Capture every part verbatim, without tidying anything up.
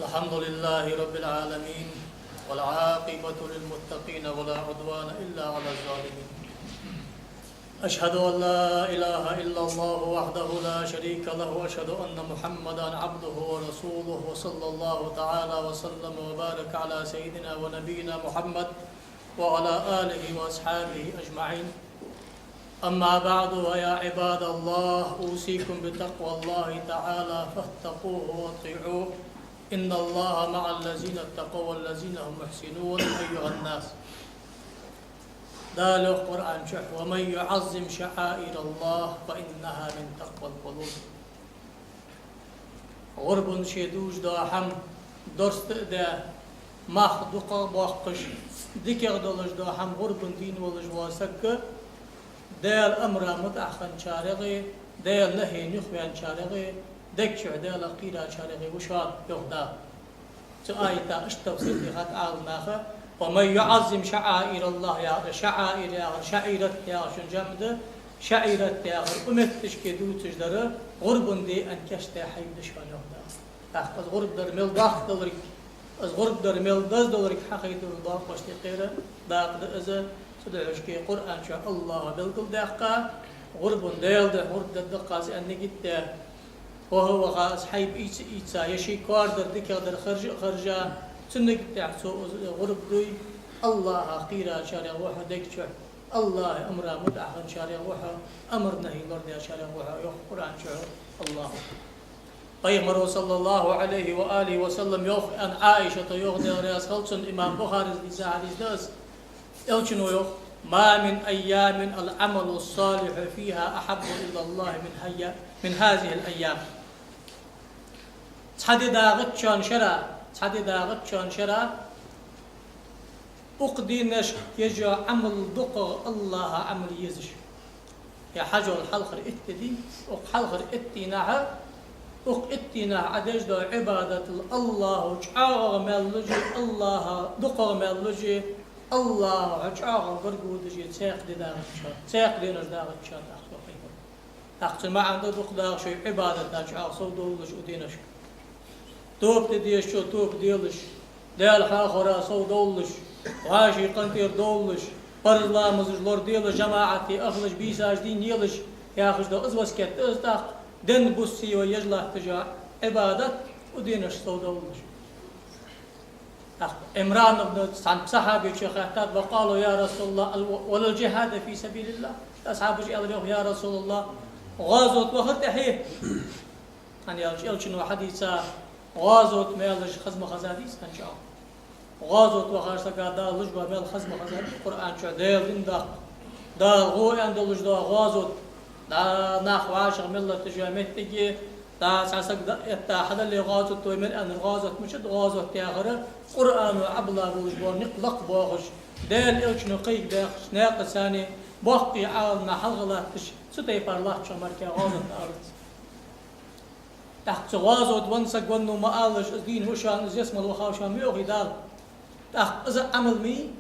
الحمد لله رب العالمين، والعاقبة للمتقين، ولا عدوان إلا على الظالمين. أشهد أن لا إله إلا الله وحده لا شريك له، وأشهد أن محمدا عبده ورسوله، وصلى الله تعالى وسلم وبارك على سيدنا ونبينا محمد وعلى آله وأصحابه أجمعين. أما بعد، فيا عباد الله، أوصيكم بتقوى الله تعالى فاتقوه وأطيعوه، إن الله مع الذين اتقوا والذين هم محسنون. أيها الناس. Дала йоах Къуръан чу: ومن يعظم شعائر الله فإنها من تقوى القلوب. ГӀурбан ше дувш дола хӀама дурста а даь, мах дукха а боаккхаш, дикагӀа долаш дола хӀама гӀурбан дийна волаш вола саг, Даьла амара мутӀахьа хинначарех а, Даьла нахьена юхаваьнначарех а, дег чу Даьлах кхерачарех а ва шоана, йоах Дала. Цу аята иштта тафсир даьд Ӏаламнаха: ومن يعظم شعائر الله яхар, шаӀаир яхар, шаӀират яхар шун жамӀ да, шаӀират яхар, укх метташка дувцаш дар, гӀурбан ди аьнна кийчдаь хьайба да шоана, йоах Дала. ТӀаккха из гӀурба дар мел доккха долга, из гӀурба дар мел деза долга хьахайтар доакъошта юкъера дакъа да из. Цудухьа Къуръан чу АллахӀа белгалдаьккха, гӀурбан Даьла духьа гӀурба дергда-кх аз аьнна нигат даь, ваха-ваха из хьайба ийца-ийца, е ший коарадар, дикагӀдар харжа а харжа, цу нигат тӀа цо из гӀурба дуй, АллахӀах кхерачарех ва хьо дег чу, АллахӀа амара мутӀахьа хинначарех ва хьо, амар-нахьи лорадечарех ва хьо, йоах Къуръан чу АллахӀа. Пайхамара, صلى الله عليه وآله وسلم, йоах, аьнна Ӏаишата йоах, Даьла раьза хилва цунна, имам Бухарис дийца хьадис да из. Элчано йоах: ما من أيام العمل الصالح فيها أحب إلى الله من هي-، من هذه الأيام. Цхьа ди дагӀачча шера, цхьа ди дагӀачча шера, укх дийнашка еш йола Ӏамал дукхагӀа АллахӀа Ӏамал езаш. Е хьажол хьалхара итт ди дий, укх хьалхара итт дийнахьа, укх итт дийнахьа Ӏа деш дола Ӏибадатал АллахӀа чӀоагӀагӀа маьл луш а, АллахӀа дукхагӀа маьл луш а, АллахӀа чӀоагӀагӀа гаргадеш а цхьаькха ди дагӀачча, цхьаькха денош дагӀачча тӀаккха. ТӀаккха цун маӀан да дукха дагӀа шоай Ӏибадата чӀоагӀа сов довлалаш укх дийнашка. Тоба де дезачо тоба делаш, Даьла хьоахавара сов довлалаш, вӀаший къинтӀера довлалаш, парз ламазаш лораделаш, жамаӀате ахалаш, бийсаш дийна елаш, яхаш дола из васкет да из тӀаккха, денна-бус сий вай еш латташ йола Ӏибадат укх дийнашка сов довлалаш. ТӀаккха Ӏимран ибн, цхьан сахьабечо хаьттад: وقالوا يا رسول الله، ولا الجهاد في سبيل الله؟ Асхьабаша аьлар, йоах: يا رسول الله, гӀазота вахар тӀехье? ХӀана аьлча Элчано хьадийцад, гӀазота маьлаш хаза ма хезадий цхьан чӀоагӀа. ГӀазота вахача сага Дала луш бола маьл хаза ма хезадий, Къуръан чу Даьла дин даккха, Дала гӀо аьнна долаш дола гӀазот, дӀа нах вӀашагӀ мел латташ йола моттиг, дӀа цхьа саг дӀаэтта хьадале гӀазот вай мел аьннар гӀазот мичад, гӀазот яхар Къуръано Ӏобилла болаш бола никъ лакхбоахаш, Даьла Элчано кхайкабаьхача наькъаца, боккхий Ӏаламнаха хьалха латташ, цу тайпара латтачох мара гӀазот алац. ТӀаккха цу гӀазота венна саг веннав ма алалаш, из дийна ва шоана, из ялсмала вахав шоана ма йоахий Дала. ТӀаккха из Ӏамал мий?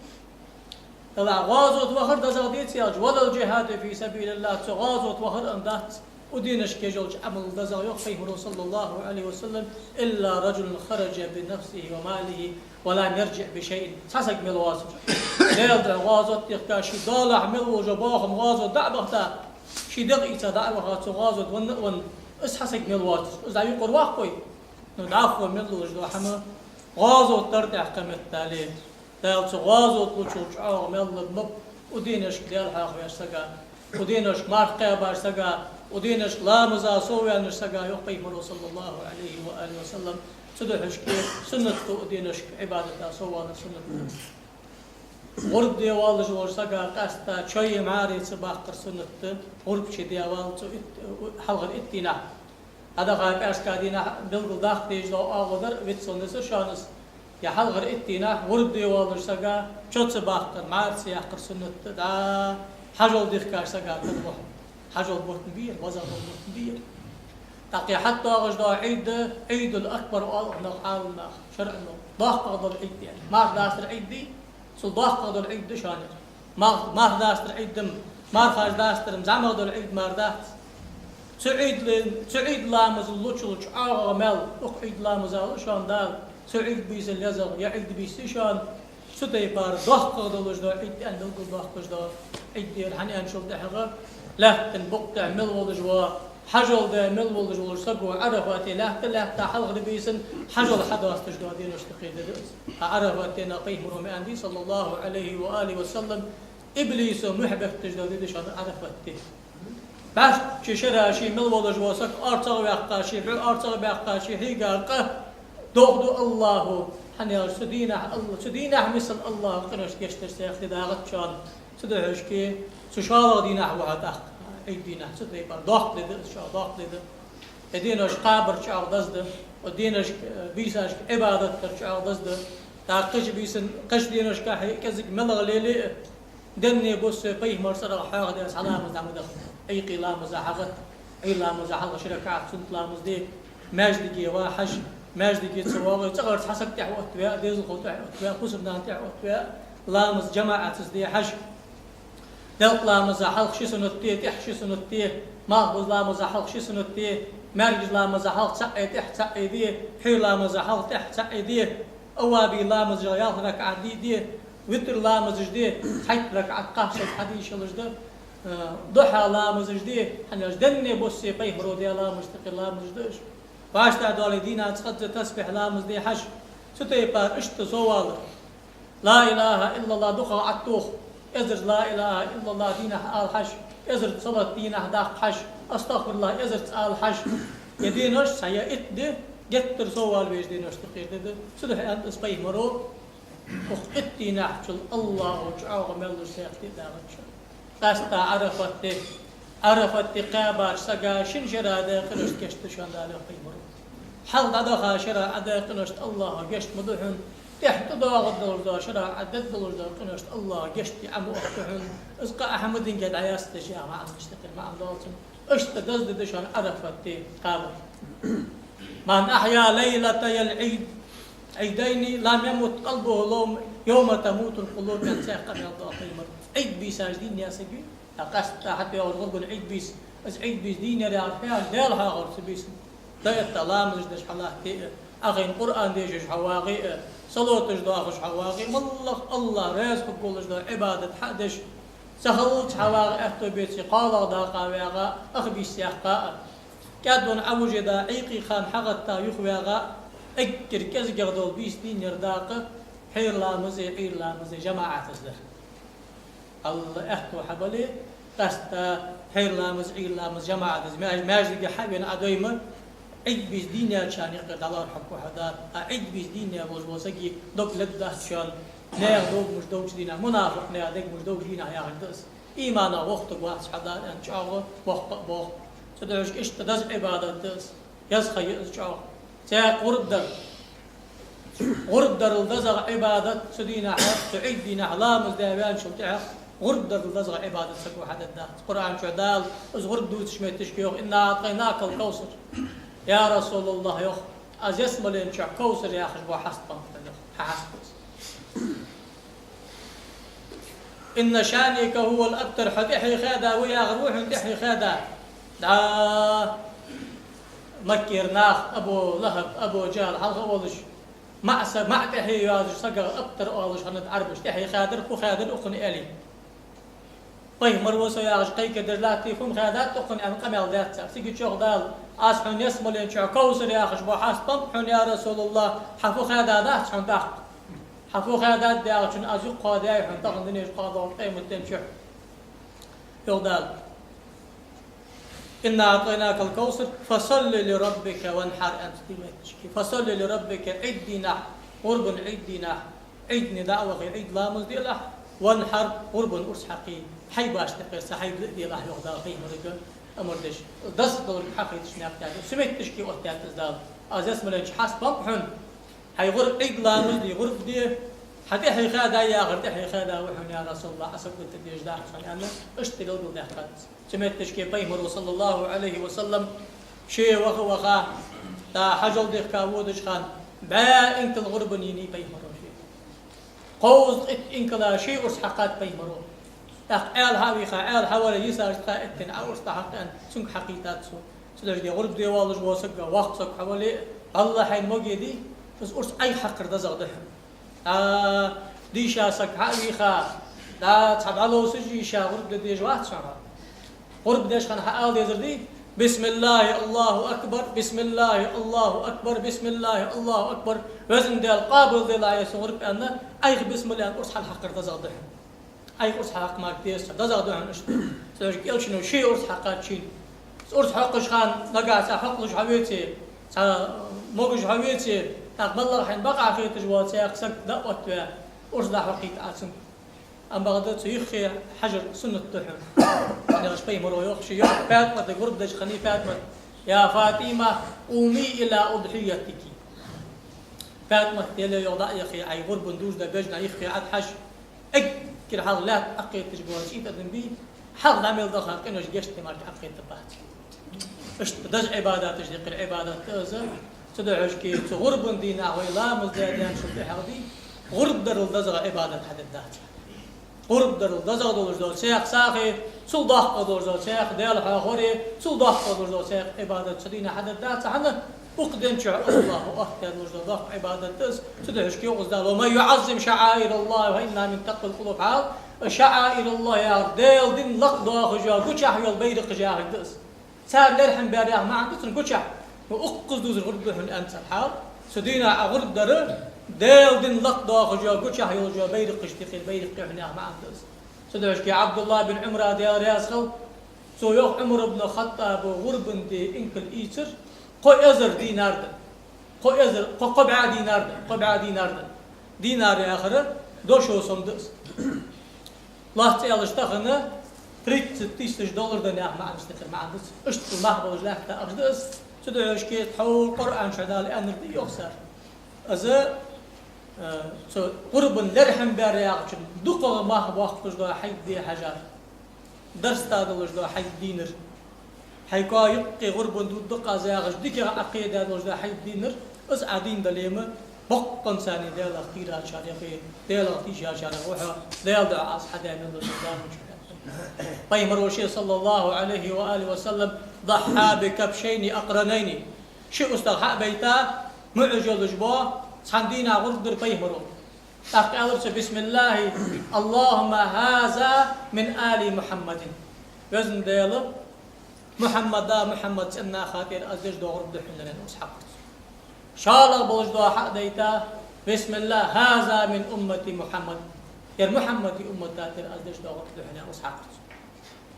Далла гӀазота вахар дезагӀа деций аьлча, ولا الجهاد في سبيل الله, цу гӀазота вахар а дац укх дийнашка еш йолча Ӏамалал дезагӀа, йоах Пайхамаро, صلى الله عليه وسلم: إلا رجل خرج بنفسه وماله ولم يرجع بشيء. Цхьа саг мел воацар, Даьла духьа гӀазот дехка, ший доалахьа мел волаш бола бохам, гӀазот дӀа а бахийта, ший дегӀ ийца дӀа а ваха, цу гӀазота венна а венна, из цхьа саг мел воацар, из дӀа юкъера ваккхий? Ну, дӀахо мел луш дола хӀама гӀазот дар тӀехь кхаметтале, Дала цу гӀазот лучул чӀоагӀа маьл лургба укх дийнашка Даьла хьоахавеча сага, укх дийнашка марха кхаьбача сага, укх дийнашка ламаза совваьннача сага, йоах Пайхамаро, صلى الله عليه وآله وسلم. Цудухьа суннат да укх дийнашка Ӏибадата соввалар, суннат да. ГӀурба де воаллаш волча сага къаьстта чои мӀари ца баккхар суннат да, гӀурба чу де валлалца итт-, хьалхара итт дийнахьа. ДӀадахача пӀаьраска дийнахьа белгалдаккха дезаш дола оагӀув дар, вицвенна дезар шоана из. Е хьалхара итт дийнахьа гӀурба де воаллаш сага чо ца баккхар, мӀара ца яьккхар суннат да, дӀа хьажол дихкача сага тара бохьа. Хьажол бутт ма бий ер, базар дола бутт ма бий ер. ТӀаккха е хьатӀадоагӀаш дола Ӏийд, Ӏийдул-Акбар оал укханах Ӏаламнаха, шарӀо. ДоккхагӀа дола Ӏийд да ер. Марха дастара Ӏийд дий, цул доккхагӀа дола Ӏийд да шоана ер. Марх-, марха дастара Ӏийд-м, мархаш дастар-м зӀамагӀа дола Ӏийд мара дац. Цу Ӏийд-, цу Ӏийд ламазал лучул чӀоагӀа маьл, укх Ӏийд ламаза лу шоана Дала, цу Ӏийд бийсан лезагӀа я Ӏийд бийса шоана, цу тайпара доккхагӀа долаш да Ӏийд, аьнна белгалдоаккхаш да Ӏийд да ер, хӀана аьлча шул тӀехьагӀа лаьттан букъ тӀа мел волаш ва, хьажол де мел волаш волаш саго Ӏарафате лаьтта, лаьтта хьалхара бийсан хьажол хьадоасташ да денош тӀакхийда да из. А Ӏарафат дийнахьа пайхамаро ма аьннадий, саллаллахӀу Ӏалайхи ва алихӀи ва саллам, иблисо мухь бетташ да ди да шоана Ӏарафат ди. БӀаьрчча шера ше мел волаш вола саг орцагӀваьккха, ше бӀу орцагӀбаьккха, ше хьийга къа дохаду АллахӀо, хӀана аьлча цу дийнахьа Алла-, цу дийнахьа миссел АллахӀо къинош гешт деш цхьа ди дагӀац шоана. Цудухьа шоки цу шоллагӀа дийнахьа ва хьо тӀаккха, Ӏийд дийнахьа, цу тайпара доккха ди да из, шо доккха ди да. Э денош кхабар чӀоагӀа деза да, э денош, э, бийсашка Ӏибадат дар чӀоагӀа деза да. ТӀаккха кхыча бийсан, кхыча деношкахьа кӀезига мел лелае а, денне буссе пайхамара цӀерагӀа хьоахадаь цхьа ламаз дӀа ма даха. Ӏуйкъе ламаза хьалха, Ӏуйра ламаза хьалха ши ракаӀат суннат ламаз де, маьждиге ва хьажа, маьждиге ца воагӀе, цӀагӀарца хьа саг тӀехьа оттаве а, дезалхо тӀехьа оттаве а, бусалба нана тӀехьа оттаве а, ламаз жамаӀатаца де хьажа. Делкъа ламаза хьалха ши суннат де, тӀехьа ши суннат де, малхбуза ламаза хьалха ши суннат де, маьркӀажа ламаза хьалха цаӀ а, тӀехьа цаӀ а де, хьуьйра ламаза хьалха, тӀехьа цаӀ а де, аввабий ламаза ялх ракаӀат де, де, витр ламазаш де, цхьайтта ракаӀат кхаччалца хьадийшалаш да, э, духьа ламазаш де, хӀана аьлча денне буссе пайхамаро даь ламазаш тӀакхийда ламазаш да уж. ВӀаштӀехьадоале дийнахьа цкъаза тасбихь ламаз де хьажа. Цу тайпара иштта соввалар. Ла илахӀа иллаллахӀ дукхагӀа Ӏотоха, эзар ла илахӀа иллаллахӀ дийнахьа ала хьажа, эзар салот дийнахьа даккха хьажа, астагӀфируллахӀ эзарца ала хьажа. Е денош цхьа я итт ди геттара соввала веза денош тӀакхийда да. Цудухьа аьннад из пайхамаро, укх итт дийнахьчул АллахӀо чӀоагӀа маьл луш цхьа ди дагӀац шоана. Къаьстта Ӏарафат ди, Ӏарафат ди кхаьбача сага шин шера даь къиношта гешт да шоана Дала, йоах пайхамаро. Хьалха дӀадаха шера Ӏадаь къиношта АллахӀо гешт ма ду хьона, тӀехьа тӀадоагӀаргдолаш да шера Ӏадергдолаш да къиношта АллахӀо гешт де Ӏа ма оттаду хьона. Из къа Ахьмадинге дӀаяздеш я маӀан, иштта тӀакхийда маӀан доацун. Иштта деза ди да шоана Ӏарафат ди кхабар. من أحيا ليلتي العيد، عيدين، لم يمت قلبه يوم، يوم تموت القلوب, аьнна цхьа къамаьл да пайхамара. Ӏийд бийсаш дийнъяь саг вий, тӀаккха къаьстта хьатӀайоагӀаш гӀурбан Ӏийд бийса, из Ӏийд бийса дийнъяр яхар фу яхар, Даьла хьоахавар цу бийсан. ДӀаэтта ламазаш деш хьалатте а, Ӏохайна Къуръан дешаш хьавагӀе а, салоташ доахаш хьавагӀе а, моллагӀа АллахӀ раьза хургволаш дола Ӏибадат хьа а деш, цахилалца хьавагӀа аьттув беце, кхоалагӀа дакъа вагӀа, ах бийса яьккха а, кӀаьдвенна Ӏовижа да, Ӏуйкъе хана хьагӀатта юхавагӀа, эггара кӀезигагӀа дола бийса дийнъяр дакъа хьайра ламаз а, Ӏуйра ламаз а жамаӀатаца дар. Алла аьттув хьабале, къаьстта хьайра ламаз, Ӏуйра ламаз жамаӀатаца маьж-, маьждиге хьа а вена Ӏа дой ма, Ӏийд бийса дийнъяьчарна юкъера дӀалоархӀаргва хьо Дала. А Ӏийд бийса дийнъяь волаш вола саг дог лергдац шоана, наьха догмаш довча дийнахьа, мунафикъ наьха догмаш довча дийнахьа яхар да из. Иманах вохийтаргвац хьо Дала, аьнна, чӀоагӀа боккха а боах. Цудухьа иштта деза Ӏибадат да из, еза ха я из чӀоагӀа. Цхьаькха гӀурба дар. ГӀурба дарал дезагӀа Ӏибадат цу дийнахьа, цу Ӏийд дийнахьа ламаз даь ваьнначул тӀехьагӀа гӀурба дарал дезагӀа Ӏибадат саго хьадергдац. Къуръан чу Дала из гӀурба дувцача метташка йоах: إنا أعطيناك الكوثر. Я РасулаллахӀ, йоах, аз ялсмален чу Кавсар яхаш бола хьаст панкъ да, йоах, хьа хьаст да из. إن شانئك هو الأبتر, хьо тӀехье хаьда ва яхар ва хьона, тӀехье хаьда. ДӀа Маккера нах, Абу ЛахӀаб, Абу ЖахӀал хьалха а волаш, маӀа са-, маӀа тӀехье йоазаш сагах абтар оалаш хиннад Ӏарбаша, тӀехье хаьдар, фу хаьдар укхунна аьле. Пайхамар ва со яхаш кхайкадеш латте, фу-м хаьдад укхунна аьнна къамаьл даьд цар. Цига чу йоах Дала: аз хьона ялсмален чу Кавсар яхаш бола хьаст панкъ хьона, я РасулаллахӀ, хьа фу хаьдадац хьона тӀаккха. Хьа фу хаьдад яхачун аз юкъ кхоадаьд хьона тахан дунен чу кхоадолча къематден чухь. Йоах Дала: إنا أعطيناك الكوثر فصل لربك وانحر, аьнна цу метташка. فصل لربك, Ӏийд дийнахьа, гӀурбан Ӏийд дийнахьа, Ӏийдане дӀа а вахе, Ӏийд ламаз делахь, وانحر, гӀурбан урс хьакхе, хьай башха тӀакхийра цхьа хьайбал а делахь, йоах Дала пайхамарга амар деш. Деза долга хьахайтача наькъа тӀа да. Цу метташка оттадаьд из Дала. Аз ялсмален чу хьаст панкъ хьона, хьай гӀур-, Ӏийд ламаз де, гӀурба де, хьа тӀехье хаьда яхар, тӀехье хаьда ва хьона, я РасулаллахӀ, Ӏа сагота дезаш дац хьона, аьнна, иштта белгалдаьккхад из. Цу метташка пайхамаро, саллаллахӀу Ӏалайхи ва саллам, ше ваха-ваха, тӀа хьажол дехка водача хана, бӀаь инкал гӀурбан йийнай пайхамаро ше. Кховзткъа итт инкала ший урс хьакхад пайхамаро. ТӀаккха Ӏаьла хьа а вийха, Ӏаьла хьавале, йисача тӀа иттина Ӏа урс дӀахьакха аьнна, цунга хьакхийтад цо. Цудухьа гӀурба де воаллаш вола саг, воккха саг хьавале, валлахӀи, хьайна магеди, из урс Ӏайха хьакхар дезагӀа да хьона. ДӀа дийша саг хьа а вийха, дӀа цхьа бӀаьловсаш а йийша, гӀурба де дезаш вац хьона. ГӀурба деш хана хьаала дезар дий: بسم الله الله أكبر، بسم الله الله أكبر، بسم الله الله أكبر. Везан Даьла, къоабалделахь ер са гӀурба аьнна, Ӏайха бисмилла аьнна урс хьалхьакхар дезагӀа да хьона. Ӏайха урс хьакха мара деза ца дезагӀа да хьона иштта. Цудухьа Элчано ший урс хьакхаччийна. Урс хьокхаш хана нагахь цхьа хьокхалуш хьавеце, цхьа могаш хьавеце, тӀаккха баллах хьайна бакъахьа хеташ вола цхьа саг дӀаоттаве, урс дӀахьокхийта Ӏа цунга. Амма бакъда цу юххе хьажар суннат да хьона. ХӀана аьлча пайхамаро йоах, ший йоӀ ПаьтӀамата гӀурба деча хана, ПаьтӀамат: يا فاطمة، قومي إلى أضحيتك. ПаьтӀамат, Даьла йоӀ, дӀа а яхе, Ӏа гӀурбан дужда бежна юххе Ӏа тӀа хьажа. Эггара хьалха лаьтта Ӏокхеташ бола цӀий тӀадам бий, хьалха дӀа мел даха къинош гешт де мара Ӏокхетаргбац. Иштта деза Ӏибадаташ юкъера Ӏибадат да из. Цудухьа шке цу гӀурбан дийнахьа вай ламаз даь даьнначул тӀехьагӀа дий, гӀурба дарал дезагӀа Ӏибадат хьадергдац. ГӀурба дарал дезагӀа долаш дола цхьа сагӀа, цул доккха долаш дола цхьа Даьла хьоахавар, цул доккха долаш дола цхьа Ӏибадат цу дийнахьа хьадергдац хьона. Укх ден чу Аллахӏа оттадаь долаш дола доккха Ӏибадат да из. Цудухьа шке йоах Дала: ومن يعظم شعائر الله فإنها من تقوى القلوب. Хьал, шаӀаир Аллахӏ яхар Даьла дина лакхдоахаш йола, гучахь йола байракхаш яхилга да из. Цар лерхӀам баьр яха маӀан да цун гучахь. Но укхаза дувзар гӀурба да хьона аьнна цар. Хьал, цу дийнахьа Ӏа гӀурба дар Даьла дина лакхдоахаш йола, гучахь йолаш йола байракхашта юкъера байракх я хьона яха маӀан да из. Цудухьа шке Ӏабдуллахӏ бин Ӏумара, Даьла раьза хилва, цо йоах: Ӏумар ибн Хаттаба гӀурбан ди инкал ийцар кхо эзар динар да. Кхо эзар, кхо, кхо бӀаь динар да, кхо бӀаь динар да. Динар яхар дошо сом да из. Лоацца аьлча тахан тридцать тысяч доллар да яха маӀан да из, тӀехьара маӀан да из. Иштта мах болаш лаьтта ахча да из. Цудухьа шке тхьовра Къуръан чу Дала аьннар да йоах цар. Из, э, цу гӀурбан лерхӀам баьр яхачун дукхагӀа мах боаккхаш дола хьай ди хьажар. Дарста долаш дола хьай динар. Хьай коа юкъе гӀурбан дувргда-кх аз яхаш, дикагӀа Ӏокхедаь долаш дола хьай динар, из Ӏа дийна дале-м, боккъонца Даьлах кхерачарех, Даьлах тийшачарех ва хьо, Даьла дуӀа Ӏа из хьадаь мел долча заман чу. Пайхамаро ше, صلى الله عليه وآله وسلم: ضحى بكبشين أقرنين. Ши устагӀа хьа а байта, муӀаш йолаш бола, цхьан дийнахьа гӀурба дир пайхамаро. ТӀаккха аьлар цо: بسم الله، اللهم هذا من آل محمد. Везан Даьла, Мухьаммада, Мухьаммада цӀен наха тӀера аз деш дола гӀурба да хьона, аьнна, урс хьакхар цо. ШоллагӀа болаш дола хьа а дайта: بسم الله، هذا من أمة محمد. Ер Мухьаммада уммата тӀера аз деш дола гӀурба да хьона, аьнна, урс хьакхар цо.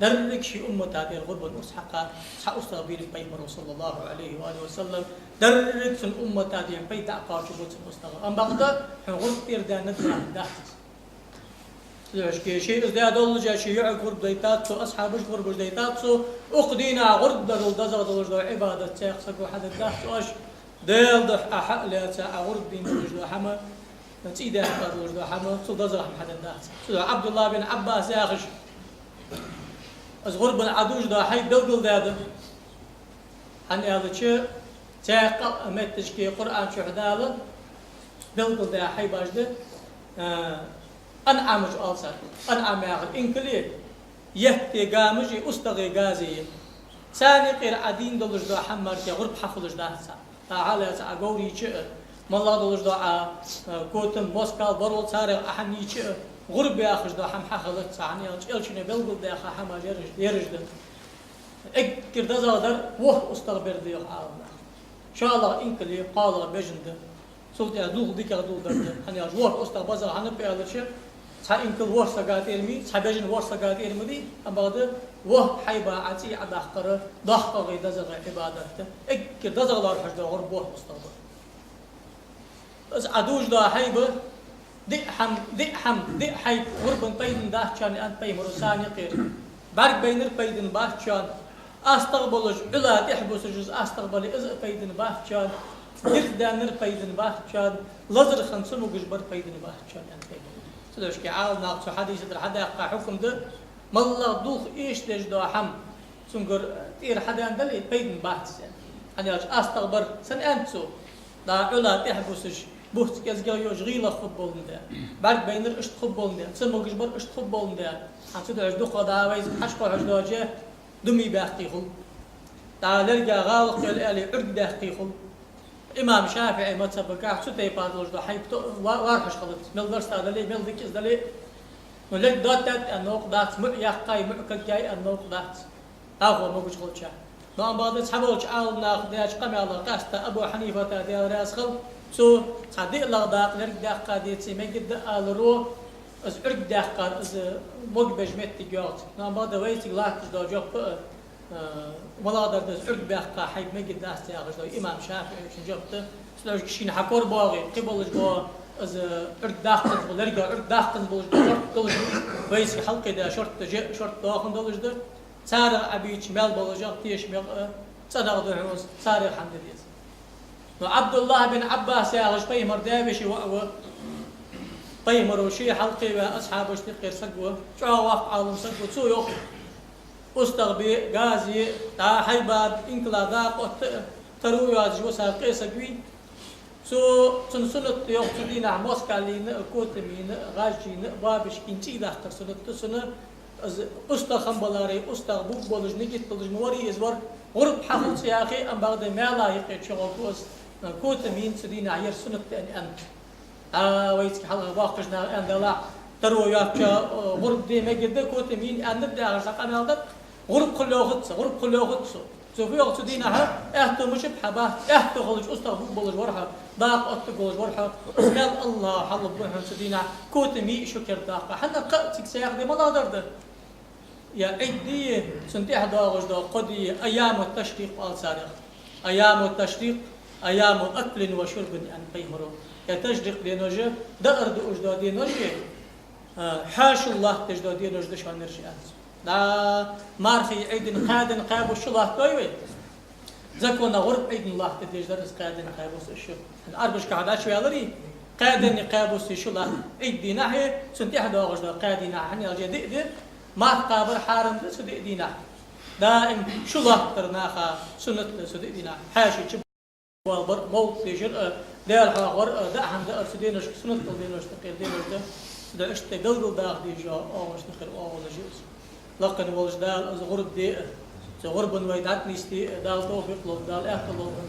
Деррига ший уммата тӀера гӀурбан урс хьакха цхьа устагӀа бийриг пайхамаро, صلى الله عليه وآله وسلم. Деррига цун уммата тӀера пайда дӀакхоачаргба цун устагӀа. Амма бакъда хьона гӀурба тӀера даьннад яхилга дац из. Цудухьа шке ше из даь доллаше ший йоӀага гӀурба дайтад цо, асхьабашка гӀурбаш дайтад цо, укх дийнахьа гӀурба дарал дезагӀа долаш дола Ӏибадат цхьаккха саго хьадергдац оаш. Даьла духьа Ӏа хьа а лаьца, Ӏа гӀурба дийна долаш дола хӀама, цӀий даьккха долаш дола хӀама, цул дезагӀа хӀама хьадергдац. Цудухьа Ӏабдуллахӏ бин Ӏаббас яхаш, из гӀурбан Ӏа дувш дола хьай белгалдаьд. ХӀана аьлча, цхьаькха а метташке Къуръан чу Дала белгалдаь хьайбаш да, а, анӀамаш оал царна. АнӀам яхар инкал я, етте гамаш я, устагӀий газе я. Царна юкъера Ӏа дийна долаш дола хӀама мара гӀурба хьахулаш дац царна. Ӏа хьалаьца Ӏа говр йийча а, моллагӀа долаш дола Ӏа, а, котам, москал, борал царех Ӏа хӀама йийча а, гӀурба яхаш дола хӀама хьахилац царна, аьлча Элчано белгалдаьха хӀамаш ераш, ераш да. Эггара дезагӀа дар ворхӀ устагӀа бер да йоах Ӏаламнаха. ШоллагӀа инкал я, кхоалагӀа бежан да. Цул тӀехьа дулх дикагӀа дулдар да. ХӀана аьлча ворхӀ устагӀа безагӀа хӀана ба аьлча, цхьа инкал ворхӀ сага тӀера ма йий, цхьа бежан ворхӀ сага тӀера ма дий, амма бакъда ворхӀ хьайба Ӏа цӀий Ӏодаккхар доккхагӀеи дезагӀеи Ӏибадат да. Эггара дезагӀа лоархӀаш дола гӀурба ворхӀ устагӀа ба. Из Ӏа дувш дола хьайба, диъ хӀама, диъ хӀама, диъ хьайба гӀурбан пайдана дац шоана, аьннад пайхамаро, царна юкъера. БӀарг байнар пайдана бац шоана, астагӀа болаш, Ӏула тӀехьа бусаш из астагӀа бале, из а пайдана бац шоана, йирз даьннар пайдана бац шоана, лазар хинна цамогаш бар пайдана бац шоана, аьннад пайхамаро. Цудухьа шке Ӏаламнаха цу хьадиса тӀара хьадаьккха хьукам да, моллагӀа дулх эшадеш дола хӀама цунгара тӀера хьадаьнна дале, пайдана бац из. ХӀана аьлча астагӀа бар, сенна аьннад цо? ДӀа Ӏула тӀехьа бусаш, буц кӀезигагӀа йолаш гӀийлах хургболандаь, бӀарг байнар иштта хургболандаь, ца могаш бар иштта хургболандаь, хӀанз цу духьа дукха дӀа вайцига хьажа кхухьаш доаца, думи баьккхий хул. ДӀа лерга гӀалакхел аьле, Ӏург даьккхий хул. Имам ШафиӀий мазхӀабагахь цу тайпара долаш дола хьайба то-, ва-, вархьаш хилац. Мел дарста дале, мел дика из дале. Ну, лерг доттад аьнна новкъа дац, муӀ яьккхай, муӀ кагъяй аьнна новкъа дац. ДӀахо могаш хилча. Но амма бакъда цхьаболча Ӏаламнаха даьча къамаьлах къаьстта Абу Хьанифата, Даьла раьза хилва цунна, цхьа диълагӀа дакъа лерга даьккха деце мегаргда аларо, из Ӏург даьккхар, из могабеш моттиг йоагӀац. Но амма бакъда вайцига латташ дола жоп а, э, малагӀа дар да из Ӏург баьккха хьайба мегаргдац яхаш дола имам ШафиӀий шийна жоп да. Цудухьа шийна хьакорабоагӀе, кхы болаш бола из Ӏург даккханза бола, лерга Ӏург даккханза болаш бола шортта долаш да, вайцига хьалкхийдаь шортта же, шортта доахан долаш да. Царех Ӏабийча мел болаш а, тешамегӀа а, цӀенагӀа да хьона из, царех хӀама де деза. Но Ӏабдуллахь бин Ӏаббас яхаш пайхамара даь-веший воӀ ва. Пайхамаро ше хьалкхеваь асхьабашта юкъера саг ва, чӀоагӀа воккха Ӏалам саг ва, цо йоах: устагӀа бе а, газа е а, дӀа хьайба а, инкала дакъа отта а, таро йоацаш висар къе саг вий. Цо, цун суннат да йоах цу дийнахьа москал йийна а, котам йийна а, гӀаж йийна а, боабашка йийна цӀий даккхар суннат да цун. Из устагӀа хинна баларе, устагӀа бувргболаш, нигат долаш ма варий из, вар гӀурба хьахул цӀи яхе, амма бакъда маьла юкъе чугӀоргва из, котам йийна цу дийнахьа яр суннат да аьнна. А вайцига хьалха боккхийча наха аьнна далахь, таро йоацачоа, э, гӀурба де мегаргда, котам йийна аьннад яхаш цхьа къамаьл дар, гӀурба хул йоахац, гӀурба хул йоахац цо. Цо фу йоах цу дийнахьа: аьттув мичаб хьа бац, аьттув хилча устагӀа бувргболаш вар хьо, дакъа оттаргболаш вар хьо, из мел АллахӀа хьалургба хьона цу дийнахьа, котам йий а шу кердадаккха. ХӀана, кхы а цига сагӀа де малагӀа дар да? Е Ӏид дий, цунна тӀехьа доагӀаш дола кхо ди, айяму ташрикъ оал царех. Айяму ташрикъ, айяму аклин ва шурбин, аьннад пайхамаро. Е ташрикъ денош, даар дуаш дола денош, а, хьаьшал латтадеш дола денош да шоана ераш, аьннад цо. ДӀа мархий Ӏидин кхаь ден кхаь бус шу латтадой вай? Законах гӀурба Ӏидин латтадеш дар из кхаь ден кхаь бус шу. Ӏарбашка хьадача ваьларий, кхаь ден кхаь бус шу латт Ӏид дийнахьа, цунна тӀехьа доагӀаш дола кхаь дийнахьа, хӀана аьлча диъ ди марха кхабар хьарам да цу диъ дийнахьа. Даим шу латтар наха суннат да цу диъ дийнахьа. Хьаьший чу боалабар, мовлат дешар а, Даьла хьоахавар а, даа хӀама даар цу деношка суннат дола деношта юкъера денош да. Да иштта белгалдаха дезаш оагӀонашта юкъера оагӀонаш я из. Лакхе волча Дала из гӀурба де а, цу гӀурбана вай дӀатӀанийсде а Дала товфикъ лолда, Дала аьттув лолда.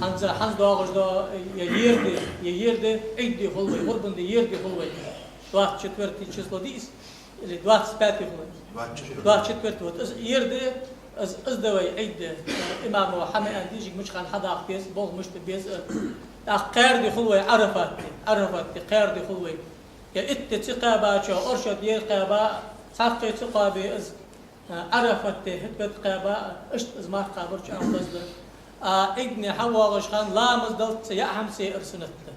ХӀанз, хӀанз доагӀаш дола е ер ди, е ер ди Ӏид ди хул вай, гӀурбан ди ер ди хул вай. Двадцать четвёртое число дий из, или двадцать пятое хул вай? Двадцать четвёртое. Двадцать четвёртое, вот, из ер ди, из, из да вай Ӏид ди. Имамо хӀама аьнна дийшача мича хана хьадаккха деза, болх мишта беза а. ТӀаккха кхаьра ди хул вай Ӏарафат ди, Ӏарафат ди кхаьра ди хул вай. Е итт ди ца кхаьбачоа, оршот ер кхаьба, цхьаккха ца кхоабе из, а, Ӏарафат ди хӀаьта бетта кхаьба, иштта из марха кхабар чӀоагӀа деза да. А Ӏидане хьавоагӀача хана ламаз даллалца яа хӀама ца яар суннат да.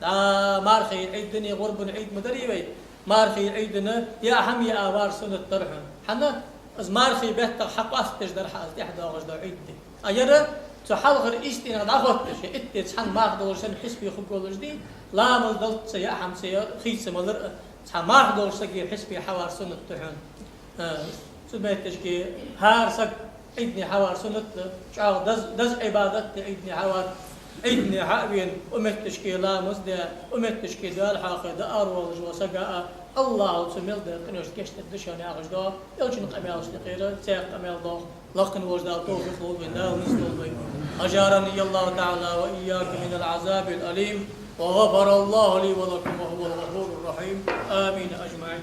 ДӀа мархий Ӏид дани гӀурбан Ӏид ма дарий вай, мархий Ӏидана яа хӀама яа вар суннат дар хьона. ХӀана? Из мархий беттах хьакъоастадеш дар хьа из тӀехьа доагӀаш дола Ӏид ди. А ер цу хьалхара ийс дийнах дӀахотташ, е итт ди цхьан марха долаш санна хьисапе хургволаш ди, ламаз даллалца яа хӀама ца яар, хий ца малар а, цхьа марха долча сага хьисапе хьавар суннат да хьона. Э, цу метташка хӀара саг Ӏидане хьавар суннат да, чӀоагӀа деза, деза Ӏибадат да Ӏидане хьавар. Ӏидане хьа а вена, укх метташка ламаз даь, укх метташка Даьла хьоахаве дӀааравоалаш вола саг а, АллахӀа цо мел даь къиношта гешт дергда шоана яхаш дола Элчан къамаьлашта юкъера цхьа къамаьл да. Лакхе волча Дала товфикъ лолда вайна, Дала низ лолда вайна. أجارني الله تعالى وإياكم من العذاب الأليم، وغفر الله لي ولكم وهو الغفور الرحيم. آمين أجمعين.